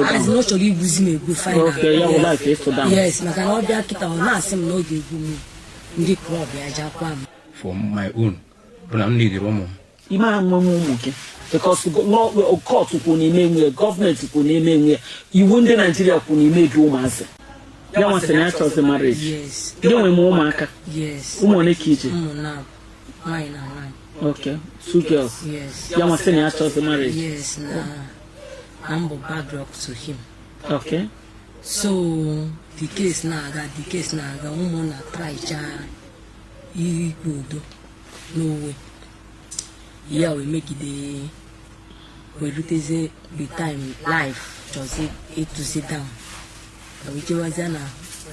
ịtụ As down. na ọ chọrọ igbuzi m egbu final. Okay, ya wụ life ịtụ down. Yes, maka na ọ bịa kịta, ọ na-asị m na ọ ga-egbu m, ndị club ya jakwa m. For my own bụ na m nidiri ụmụ m. Ime anwenwe ụmụ gị because court kwụ na ime nwe, gọọmenti kwụ na ime nwe, iwu ndị Naijiria kwụ na ime gị ụmụazị. Ya nwasị na ya chọzi marriage. Yes. Gị nwe m ụmụaka? Yes. Ụmụ ole ka iji? Ụmụ na nwaanyị na nwaanyị. Okay, two girls. Yes. Ya nwasị na ya chọzi marriage. Yes, na m bụ bad luck to him. So the case na-aga, the case na-aga, ụmụ na trycha ikpe udo n'owe ya wee megide wee rutezie the time life chọzi ịtụzi down, ka wee jewazie na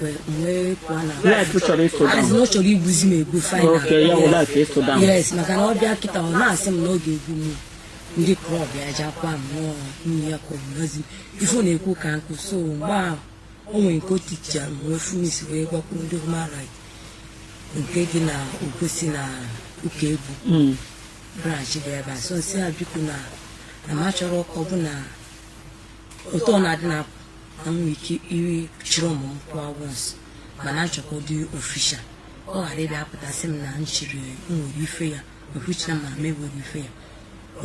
wee pụọ na Life chọrọ ịtụ As down. na ọ chọrọ igbuzi m egbu final. Okay, ya wụ life ịtụ down. Yes, maka na ọ bịa kịta, ọ na-asị m na ọ ga-egbu m, ndị club ya jakwa m nọọ nwunye ya ka ọ bụ nozi ife ọ na-ekwu ka nkụ. So mgbe ahụ o nwere nke o tichara m, wee fumisi wee gbakwuru ndị human right nke dị na Ogosi na ụka egwu branch dị ebe a. So nsị ha, biko, na m achọrọ ka ọ bụ na otu ọ na-adị na na m nwere ike iri chiri ụmụ m pụọ once, mana achọkwa dị official, ọ ghara ịbịa apụtasị m na m chiri m nwere ife ya okwuchina, ma m ewere ife ya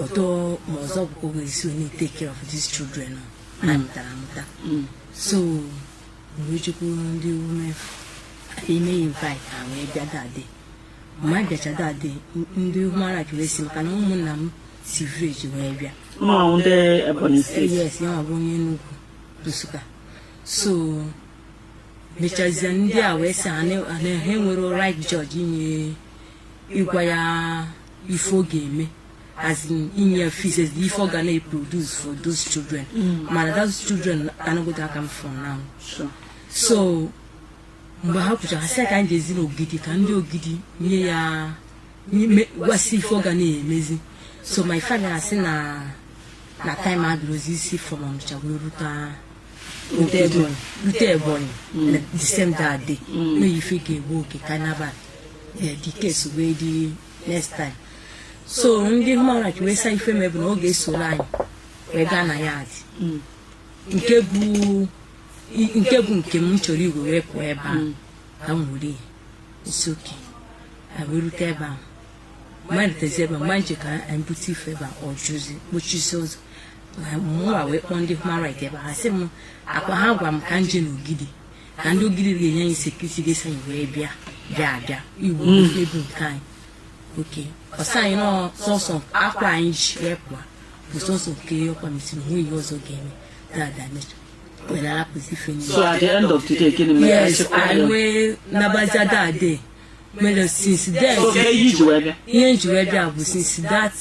ọtọ. Ma ọzọ bụ ka ọ ga-esi onye take care of these children anyị mụtara amụta. So mgbe jekwuru ndị women eme invite, ha wee bịa dade. Mgbe anyị bịacha dade, ndị human rights wee si maka na ụmụnna m si village wee bịa. Ụmụ ahụ ndị Ebonyi Steeti? Yes, ya nwa bụ onye Enugu, Nsụka. So mechazie, ndị a wee sị ha na ha enwere right judge inye ịgwa ya ife ọ ga-eme, as in inye ya fees, as ife ọ ga na-produce for those children, mana those children anagodo aka m from now. So mgbe ha kwuchara, ha sị ka anyị jezi n'Ogidi, ka ndị Ogidi nye ya gwasị ife ọ ga na-emezi. So my father asị na time adịrozi isi from Ọnịcha wee rute Ebonyi na the same that day no ife ga-egbu oge ka naba the case wee dị next time. So ndị human rights wee sa ife mebụ na ọ ga-esoro anyị wee gaa na yard nke bụ nke m chọrọ igwe wee pụọ ebe ahụ ka m were ya isi oke a wee rute ebe ahụ. Mgbe anyị rutezi ebe a, mgbe anyị je ka anyị bute ife ebe a, ọ jụzi kpochisi ụzọ. Mụnwa wee kpọọ ndị human rights ebe a, ha sị m akwa ha gwa m ka m jee n'Ogidi, ka ndị Ogidi ga-enye anyị security, ga-esi anyị wee bịa abịa igbo ife bụ nke anyị. Oke ọsọ anyị nọ, sọsọ akwa anyị ji wee pụọ bụ sọsọ nke ọkwa mesiri onwe ihe ọzọ ga-eme dada mecha wee narapụzi ife niile. So at the end of the day, gịnị mere? Yes, anyị wee nabazia that day mere. Since then So ihe iji wee bịa? Ihe nji wee bịa bụ since that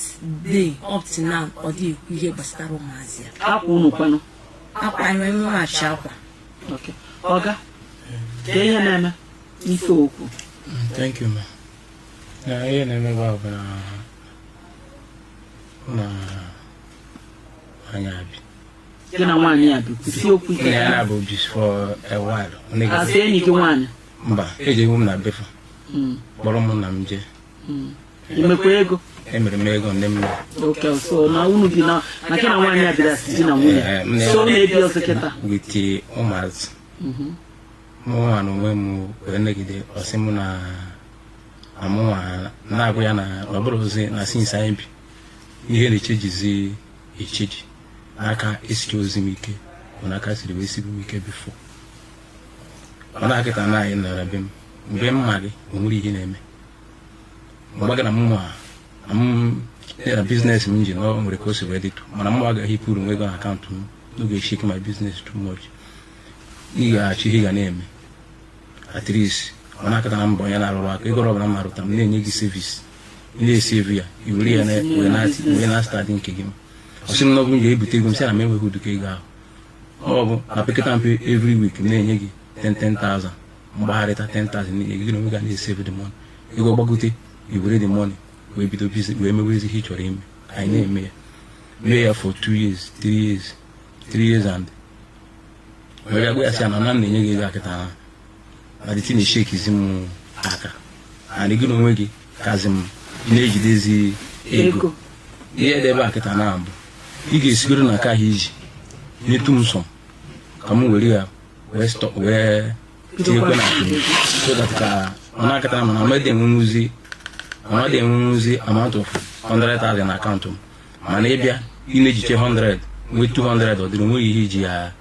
day up to now, ọ dịghị ekwu ihe gbasara ụmụazị ya. Akwa unu kwanụ? Akwa anyị wee nweghachi akwa. Okay. Ọga, ka ihe na-eme ife okwu? Thank you, ma. Na ihe na-eme ebe a bụ na anyị abi. Gị na nwaanyị a bi, kwụsị okwu ike. Nna ya na-abụ bis for a while. Ọ na-egete- Asị enyi gị nwaanyị? Mba, eji ewu m na befa. Kpọrọ m na m jee. Imekwa ego? Emere m ego nne m. Okay, so na unu bi na gị na nwaanyị a bịara si di na nwunye? Eh, m na- So na-ebi ọzọ kịta? With ụmụazị. Mụnwa na onwe m wee negide, ọsị m na mụnwa na-agụ ya na ọ bụrụ ozi na since anyị bi, ihe na-echejizi echeji n'aka esicha ozi m ike bụ n'aka siri wee sibu m ike before. Ọ na-akịta na anyị nọrọ be m mgbe m ma gị, o nwere ihe na-eme mgbe gị na mụnwa na m na business m ji na ọ nwere ka o si wee dịtụ, mana mụ agaghị ipuru nwe ego na akaụntụ m n'oge shake my business too much. Ị ga-achọ ihe ị ga na-eme at least. Ọ na-akata na mbọ onye na-arụrụ aka ego ọbụla m na-arụta, m na-enye gị service, ị na-esave ya, i were ya wee na start nke gị. Ọ sị m na ọ bụ m ga-ebute ego, m sị na m enweghị ụdịka ego ahụ. Ọ bụ na pekata mpe, every week m na-enye gị 10 10,000, mgbagharịta 10,000 na-enye gị, gị na onwe ga na-esave the money. Ego gbagote, i were the money wee bido business, wee mewezi ihe ị chọrọ ime. Anyị na-eme ya, mee ya for 2 years, 3 years, 3 years and wee bịa gwa ya sị ya na na m na-enye gị ego akịta na the thing na-eshakizi m aka and gị na onwe gị kazi m ị na-ejidezi ego. Ego. Ihe dị ebe a kịta na mbụ, ị ga-esigoro na nke ahụ iji Nyetu m sọ ka m were ya wee stop, wee tinyekwe na nke m, so that ka ọ na-akata mana ọmadị enwenwuzi amount of 100,000 na akaụntụ m. Mana ịbịa ị na-ejiche 100 nwee 200, ọ dịrị onweghị ihe iji ya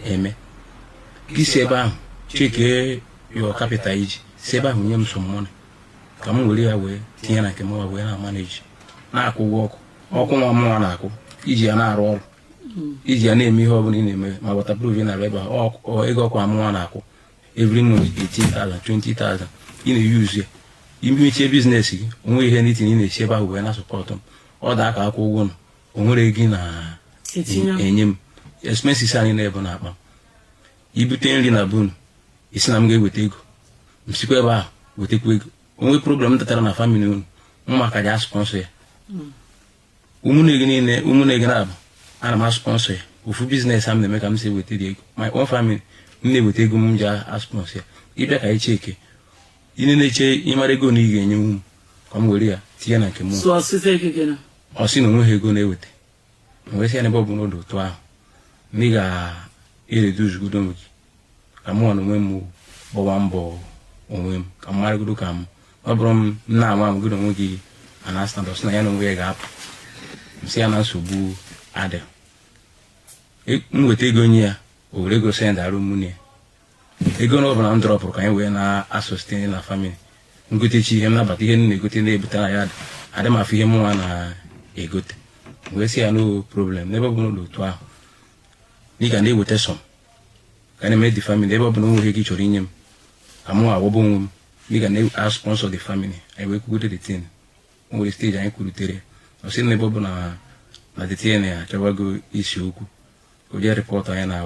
eme. Ka isi ebe ahụ cheke your capital, iji si ebe ahụ nye m some money ka m were ya wee tinye na nke m, wee na manage, na-akwụ ụgwọ ọkụ, ọkụ nwa mụnwa na-akwụ, iji ya na-arụ ọrụ, iji ya na-eme ihe ọbụla ị na-eme, ma waterproof ị na-arụ ebe ahụ, ego ọkụ amụnwa na-akwụ every month, 18,000, 20,000, ị na-eyuzu ya imechie business gị. Onwe ihe n'itinye ị na-esi ebe ahụ wee na support m, ọ daa ka akwụ ụgwọ nọ, o nwere ego ị na-enye m. Expenses anyị na-ebu n'akpa m, ibute nri na bunu, isi na m ga-eweta ego, m sikwa ebe ahụ wetakwa ego. Onwe problem tatara na family unu, mma ka ji asponsor ya. Ụmụnne gị niile, ụmụnne gị na-abụ, ana m asponsor ya. Ofu business a m na-eme ka m si eweta dị ego, my own family, m na-eweta ego m ji asponsor ya. Ịbịa ka icheke ị na-eche ịmara ego na ị ga-enye m ka m were ya tinye na nke m. So ọsịsa ekeke na Ọ sị na onweghị ego na-eweta. M wee sị ya n'ebe ọ bụ n'ụlọ otu ahụ na ị ga-ereduzugodo m gị ka mụ na onwe m gbawa mbọ onwe m, ka m maragodo, ka m ọ bụrụ m na-ama m gị na onwe gị ana stand. Ọ sị na ya na onwe ya ga-apụ. M sị ya na nsogbu adị. M weta ego nye ya, o were ego send arụ nwunye ya ego na ọbụla m dropụrụ ka anyị wee na-asustain na family. Ngotechi ihe m nabata, ihe m na-egote na-ebute na ya adị m afọ ihe mụnwa na-egote. Wee sị ya no problem, n'ebe ọ bụla ụlọ otu ahụ na ị ga na-eweta some ka na-eme the family. Ebe ọ bụla onwe gị chọrọ inye m ka mụ awọba onwe m, na ị ga na-sponsor the family. Anyị wee kwugote the thing. O nwere stage anyị kwurutere, ọ sị na ebe ọ bụ na the thing ya achọbago isi okwu, o jee report anyị na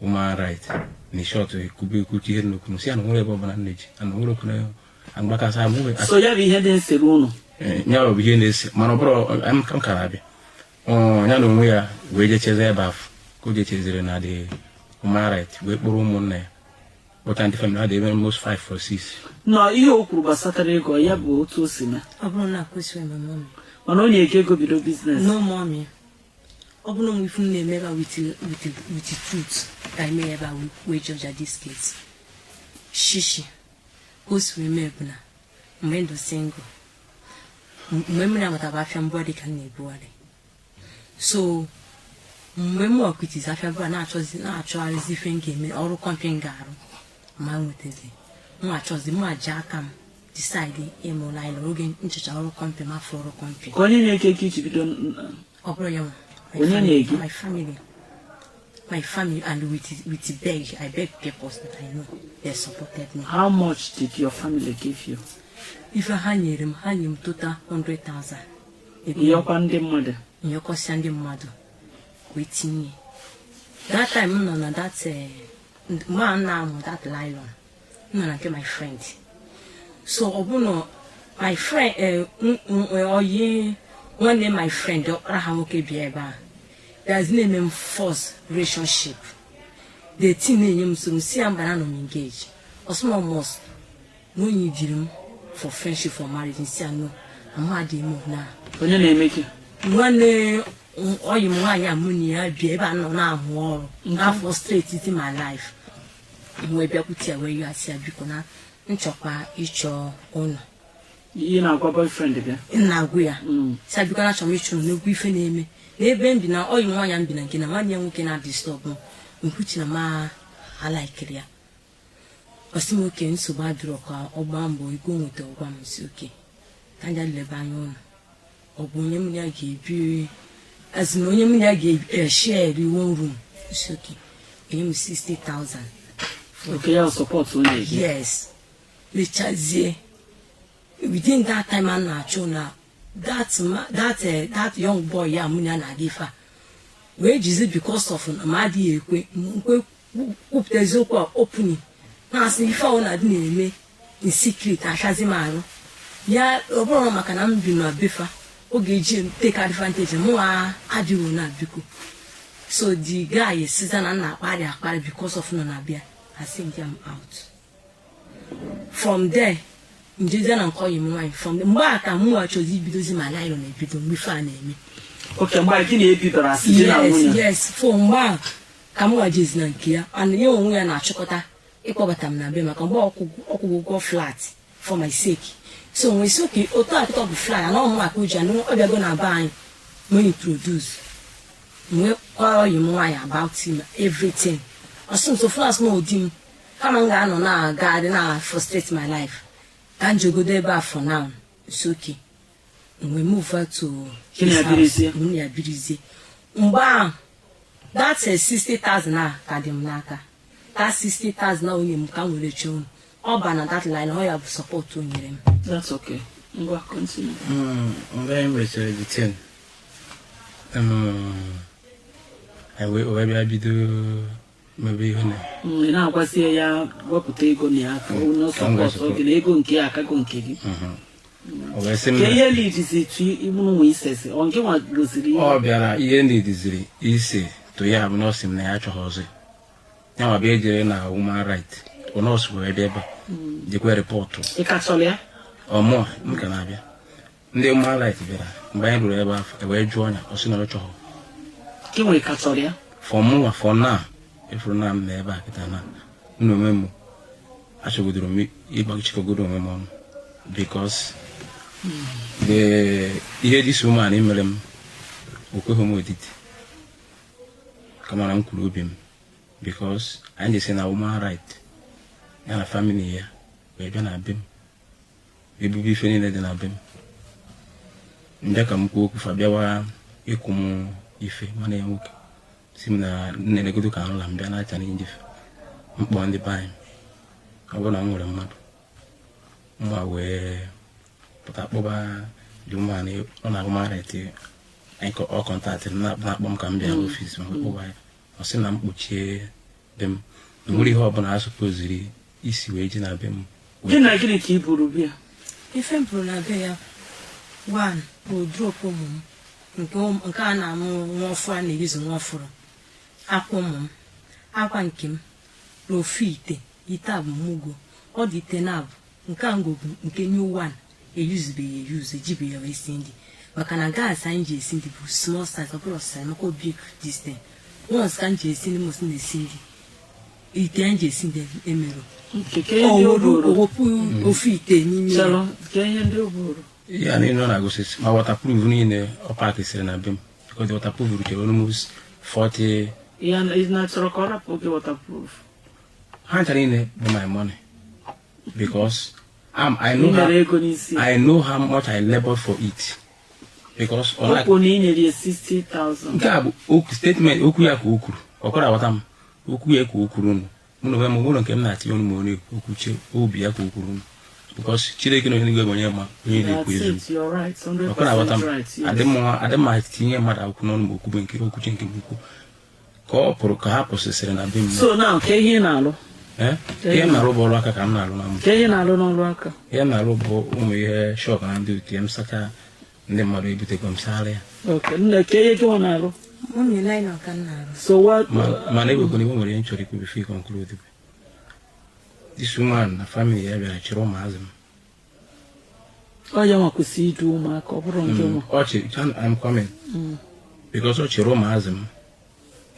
woman right. Na short, ekwube ekwuchi ihe nnukwu, si ya na nwere ebe ọbụla nne ji na nwere okwu na mgbakasị amụ. So ya bụ ihe dị nsere ụnụ? Ya bụ ihe na-ese, mana ọ bụrụ m ka m kara abịa. Ọ, ya na onwe ya wee jecheze ebe afọ ka o jechezere na the human right, wee kpọrọ ụmụnna ya, kpọta ndị family ha dị ebe almost five or six. Na ihe o kwuru gbasatara ego ya bụ otu o si mee? Ọ bụrụ na akwụsịrị m, mommy. Mana ọ na-ege ego bido business? No, mommy, ọ bụrụ na ifu m na-eme ebe a with the truth ka eme ebe a wee judge this case shishi ka o si wee mee bụ na mgbe ndụ single, mgbe mmiri abataba afịa mbụ dị ka m na-ebugharị. So mgbe m ọkụtizi afịa bụ a na-achọzi na-achọgharịzi ife m ga-eme, ọrụ company m ga-arụ ma nwetazi, m achọzi m aji aka m decide ịmụ laịlọ oge nchọcha ọrụ company m afọ ọrụ company. Ka onye na-eke ego iji bido Ọ bụrụ ya nwa. My Onye family- na-ege? My family, my family, and with beg, I beg people that I know, they supported me. How much did your family give you? Ife ha nyere m, ha nyere m total 100,000. Ịyọkwa ndị mmadụ? Nyekọsịa ndị mmadụ wee tinye. That time m nọ na that mgbe a na-amụ that nylon, m nọ na nke my friend. So ọ bụ na my friend oyi nwanne my friend, ọkpara ha nwoke, bịa ebe a bịazi na-eme m force relationship. The thing na-enye m nsogbu, si ya mba, na anọ m engage. Ọsụma must na onye jiri m for friendship, for marriage. Nsi ya no, amadị m na. Onye na-eme gị? Nwanne ọyị m nwaanyị a mụ na ya bịa ebe a nọ na-amụ ọrụ n'afọ straight iti my life. M wee bịakwute ya, wee yọọ, sị ya biko, na nchọkwa ịchọ ụlọ. Ihe na-agwa boyfriend bịa? M na-agwụ ya, sị ya biko, na achọrọ m ịchọ ụlọ n'egwu ife na-eme n'ebe m bi na ọyị m nwaanyị m bi na nke na nwanne ya nwoke na-adisturb m, nkwuchi na ma alaikiri ya. Ọ sị m oke, nsogbu adịrọ, ka ọ gbaa mbọ ego nweta ọgwa m. Si oke, ka nja lebe anya ụlọ, ọ bụ onye m na ya ga-ebi, as in onye m na ya ga-eshare one room. Si oke, onye m 60,000. Oke, ya support onye gị? Yes. Mechazie, within that time a na-achụ na that young boy ya mụ na ya na-aga ife a wee jizi because of na m adịghị ekwe nkwe kwupụta eziokwu a opening, na-asị ife ọ na-adị na-eme in secret, achazi m arụ ya. Ọ bụrụ maka na m bi na befa, ọ ga-eji take advantage mụ adịghị na biko. So the guy siza na nna akparị akparị because of nọ na bịa. I send him out from there, njezie na nke ọyị m nwaanyị. From there, mgbe a ka mụ achọzi ibidozi ma nylon ebido mgbe ife a na-eme. Okay, mgbe gị na-ebibara asị di na Yes. nwunye. Yes, fo mgbe a ka m wajezi na nke ya, and ya onwe ya na-achịkọta ịkpọbata m na be, maka mgbe ọkwụgwọ ụgwọ flat for my sake. So nwee sị okay, otu akịta bụ flat ana ọmụ maka uji anụ ọ bịago na be anyị, nwee introduce, nwee kọrọ ọyị m nwaanyị about him, everything. Ọsị m so flat na odi m, kama m ga-anọ na-aga adị na frustrate my life, ka m jegodo ebe a for now. It's okay. Mgbe move to Gị na ya his house, birizie? Mụ na ya birizie. Mgbe ahụ that 60,000 a ka dị m n'aka. That 60,000 a onye m ka m were chee unu, ọ ba na that line, ọ ya bụ support o nyere m. That's okay. Ngwa, continue. Mgbe anyị mechara the thing, anyị wee bịa bido mebe ihe na Ị na-agwazie ya wepụta ego na ya ka onye support gị na ego nke ya akago nke gị. O wee sị m Ka na ihe lidizi tu ịmụrụ nwa isesi ọ nke nwa gosiri ihe. Ọ bịara ihe ndị ise to ya bụ nọọsụ m na ya achọghị ọzọ ya ma bịa ejere na woman right, bụ nọọsụ wee bịa ebe a jekwe report. Ị ka chọrọ ya? Ọmụa m ka na-abịa, ndị human right bịara. Mgbe anyị ruru ebe ahụ, e wee jụọ ya, ọ sị na ọ chọghị. Gị nwe ka chọrọ ya? For mụnwa, for now, ịfụrụ na m na ebe a kịta na m na onwe m achọgodoro m ịgbachikọgodo onwe m ọnụ, because the ihe this woman mere m, o kweghị m odidi, kama na m kwuru obi m, because anyị jesi na woman right ya na family ya wee bịa na be m, ebubo ife niile dị na be m. Mbịa ka m kwuo okwu, fa bịawa ịkwụ m ife. Nwanne ya nwoke si m na nna-elegodo ka nla m bịa na challenge mkpọ ndị be anyị. Ọ bụrụ na m nwere mmadụ mma wee pụta kpọba the woman, ọ na woman right anyị ọ contactịrị m, na-akpọ m ka m bịa n'office ma kpọba ya. Ọ sị na m kpuchie be m, na nwere ihe ọbụla a supposiri isi wee ji na be m. Gị na gịnị ka i buru bịa? Ife m buru na be ya, one bụ drop ụmụ m, nke a na-amụ nwa ọfụrụ, a na-eyizu nwa ọfụrụ, akwa ụmụ m, akwa nke m, na ofu ite. Ite a bụ mugo, ọ dị ite na-abụ. Nke a ngo bụ nke new one, eyuzubeghị eyuzu, ejibeghị ya wee si nri, maka na gas anyị ji esi nri bụ small size, ọ bụrụ size maka obi this thing. Once ka m ji esi nri, mos na-esi nri, ite anyị ji esi nri emerụ. Nke ka ihe ndị o buru? Owepụ ofu ite n'ime ya. Chelụ, ka ihe ndị o buru? Ya niile ọ na-agụsị ma waterproof niile ọ pakịsịrị na be m, because the waterproof rutere almost 40. Ya ị na-achọrọ ka ọ rapụ gị waterproof? Ha ncha niile bụ my money, because I know Ị how, nyere ego n'isi. I know how much I labored for it, because ọ O kwuru na ị nyere ya 60,000. Nke a bụ okwu statement, okwu ya ka o kwuru. Ọ kwara aghọta m, okwu ya ka o kwuru nụ. Mụ na onwe m nwere nke m na-atinye ọnụ, ma ọ na-ekwu okwu che obi ya ka o kwuru nụ, because Chineke na onye n'igwe bụ onye ma onye na-ekwu That's eziokwu. it, you're right, Ọ kwara aghọta 100% m. right, yes. Adị m tinye mmadụ akwụkwọ n'ọnụ ma okwube nke okwuche nke m ukwu ka ọ pụrụ ka ha pụsịsịrị na be m. So now, ka ihe ị na-alụ? Eh? Ihe m na-arụ bụ ọrụ aka ka m na-arụ na mbụ. Ka ihe ị na-alụ n'ọrụ aka? Ihe m na-arụ bụ ụmụ ihe shop na ndị otu ya. M sacha, ndị mmadụ ebutekwa m sagharị ya. Okay, nne, ka ihe gị nwa na-alụ? Mummy, nylon ka m na-arụ. So what? Mana ewekwana iwe, nwere ihe m chọrọ ikwu before you conclude. This woman na family ya bịara chịrị ụmụazị m. Ọ ya nwa kwesịrị idu ụmụaka, ọ bụrụ nke nwa. Ọ chị, I'm coming, because ọ chịrị ụmụazị m,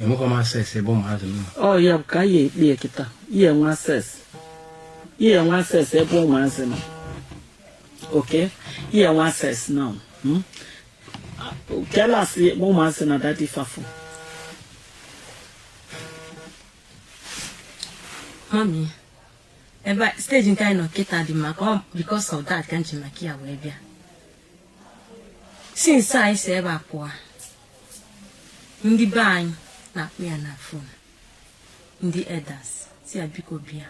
enwekwa m access ebe ụmụazị m nọ. Ọ ya bụ ka anyị ekpe ya kịta. Ihe enwe access, ihe enwe access ebe ụmụazị nọ. Okay, ihe enwe access now. Kelasị ụmụazị na daddy fafụ. Mummy, ebe stage nke anyị nọ kịta dị maka ọ because of that ka m ji maka ya wee bịa. Since anyị si ebe a pụọ, ndị be anyị na-akpụ ya na phone, ndị elders si ya biko bịa.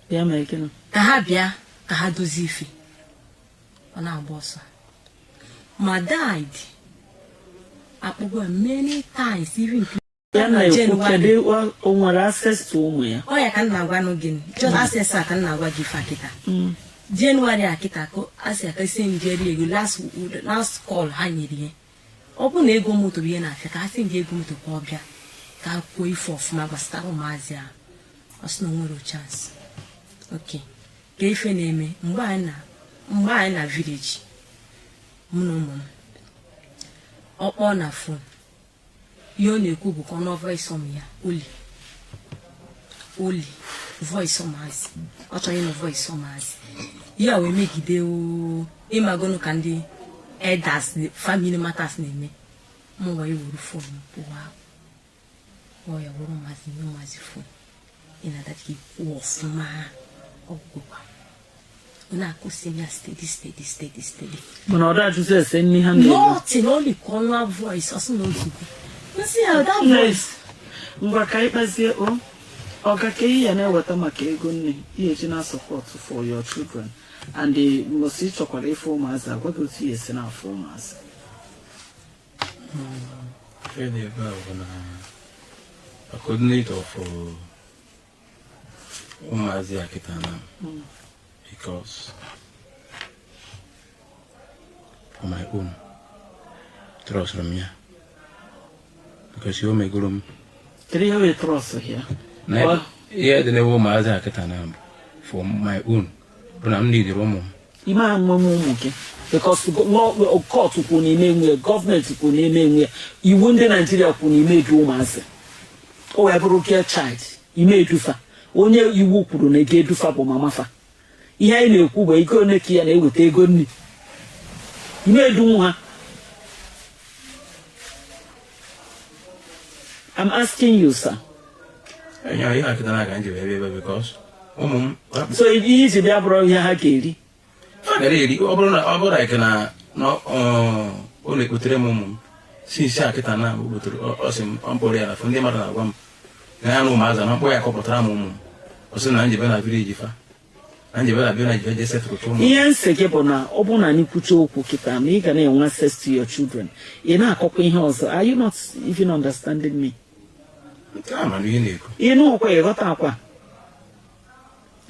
Bịa mee gịnị? Ka ha bịa ka ha dozie ife. Ọ na-agba ọsọ. Ma dad akpọgo ya many times, even Ya na na-ekwu January. Kedu, o nwere access to ụmụ ya? Ọ ya ka m na-agwa nụ gị, just access a ka m na-agwa gị. Ife a kịta, January a kịta, ka a sị aka si njeri ego, last last call ha nyere ya. Ọ bụ na ego moto bụ ihe na-afịa, ka ha si nje ego moto ka ọ bịa ka ha kwuo ife ọfụma gbasara ụmụazị ahụ. Ọ sị na o nwere chance. Ok, ka ife na-eme mgbe anyị na village, mụ na ụmụ m. Ọ kpọọ na phone, ihe ọ na-ekwu bụ ka ọ nọ voice ụmụ ya, oli oli voice ụmụazị. Ọ chọrọ ịnụ voice ụmụazị. Ihe a wee megide oo, ịmagonu ka ndị elders, family matters na-eme. Mụ wee were phone m pụwa, ọ ya were ụmụazị, nye ụmụazị phone. Ị na-adachi ikwu ọfụma ọgwụgwọ, ọ na-akụsi ya steady, steady, steady, steady. Mana ọ da-ajụzi ese nri ha na-eri? Nothing, only ka ọnụ voice. Ọsị na ozugbo nsị ya that voice. Ngwa, ka anyị kpazie. O ọga, ka ihe ya na-eweta maka ego nne ihe eji na support for your children and the must. Ị chọkwara ịfụ ụmụazị, agwa gị otu ya esi na-afụ ụmụazị. Ife dị ebe a bụ na a coordinator for ụmụazị a kịta na, because for my own, trust m ya, because o megoro m. Kedu ihe wee trust ya? Na ihe dị n'ebe ụmụazị a kịta na bụ for my own bụ na m nidiri ụmụ m. Ime anwenwe ụmụ gị, because court kwuru na ime nwe, gọọmenti kwuru na ime nwe, iwu ndị Naijiria kwuru na ime edu ụmụazị. O wee bụrụ girl child, ime edufa. Onye iwu kwuru na ego edufa bụ mama fa. Ihe anyị na-ekwu bụ ego ole ka ya na-eweta, ego nri ime edunwu ha. I'm asking you, sir. Enye ihe a kịta na ka m ji wee bịa ebe, because ụmụ m So ihe iji bịa bụrụ ihe ha ga-eri? Ha gara eri. Ọ bụrụ na ọ bụrụ like na ọ na-ekpotere m ụmụ m si isi a kịta na o kpotere, ọ sị m, ọ mkpọrọ ya na phone. Ndị mmadụ na-agwa m na ya na ụmụazị na mkpọ ya kọpụtara m ụmụ m. Ọ sị na njebe na village fa, na njebe na village fa jee setụrụcha ụmụ m. Ihe nsị gị bụ na ọ bụrụ na anyị kwuche okwu kịta na ị ga na-enwe access to your children, ị na-akọkwa ihe ọzọ. Are you not even understanding me? Nke a mara ihe na-ekwu. Ị nụkwa, ịghọta akwa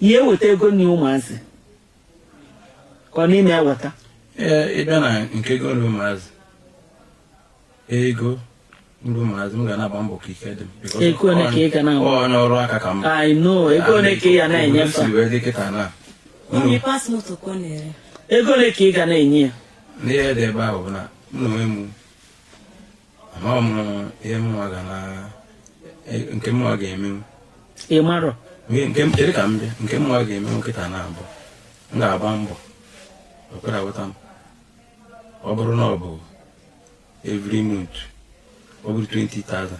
ihe eweta ego nri ụmụazị ka ọ n'ime eweta? Ee, ịbịa na nke ego nri ụmụazị, ego nri ụmụazị, m ga na-agba mbọ ka ike dị m, because Ego ole ka ị ga na-agba? ọ onye ọrụ aka ka m. I know. Ego ole ka ị ga na-enyefe? Si wee dị kịta na Onye pas moto ka ọ na-ere. Ego ole ka ị ga na-enye ya? N'ihe dị ebe ahụ bụ na m na onwe m amaghị m ihe mụnwa ga na nke mụnwa ga-emenwu. Ị marọ? Nke m chere ka m bịa, nke mụnwa ga-emenwu kịta na abụ m ga-agba mbọ okwere aghọta m. Ọ bụrụ na ọ bụ every month, ọ bụrụ 20,000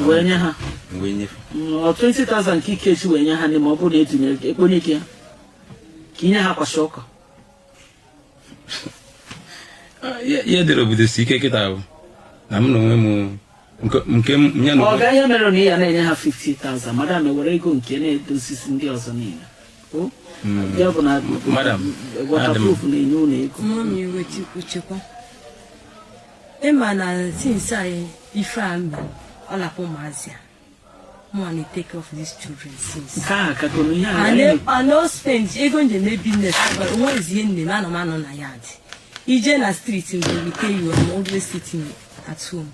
wee nye ha. M wee nyefe. Ọ 20,000 ka ikechi wee nye ha nne, ma ọ bụrụ na etinyere gị ekponye gị ya ka inye ha kwasị ọkọ? Ihe dịrị obodo si ike kịta bụ na m na onwe m nke m ya na Ọ ga ihe mere na ị ya na-enye ha 50,000, madam ewere ego nke na-edozisi ndị ọzọ niile. O? Ya bụ na Madam, waterproof na-enye ụlọ ego. Mummy, wetikwu chekwa ịma na since anyị ife a mere, ọ lapụ ụmụazị a, mụnwa na take care of these children since. Nke ahụ kagoro ihe a. I no spend ego njem mee business, but onwezi ihe nne m anọ m anọ na yard, ije na street mgbe we tell you I'm always sitting at home.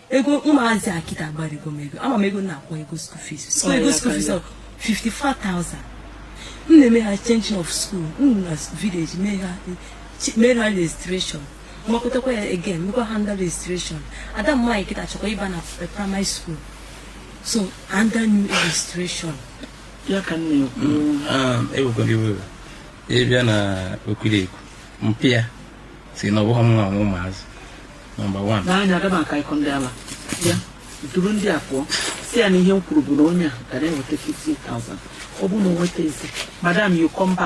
Ego ụmụazị a kịta gbarigo m ego, ama m ego m na-akwụ, ego school fees, school Oh, ego ya school fees ka of 54,000. M na-eme ha changing of school m na village, mee ha registration, mgbakọtakwa ya again, mekwa ha under registration. Ada m nwaanyị kịta chọkwa ịba na primary school, so under new registration. Ya ka m na-ekwu. Ewekwara iwe ịbịa na okwiri ekwu mpi ya si na ọ bụghị m nwa nwe ụmụazị, number 1. N'anya aga m aka ịkọ ndị ala ya duru ndị a pụọ, si ya na ihe m kwuru bụ na onye a gara eweta 50,000. Ọ bụrụ na o nweta ezi, madam, you come back.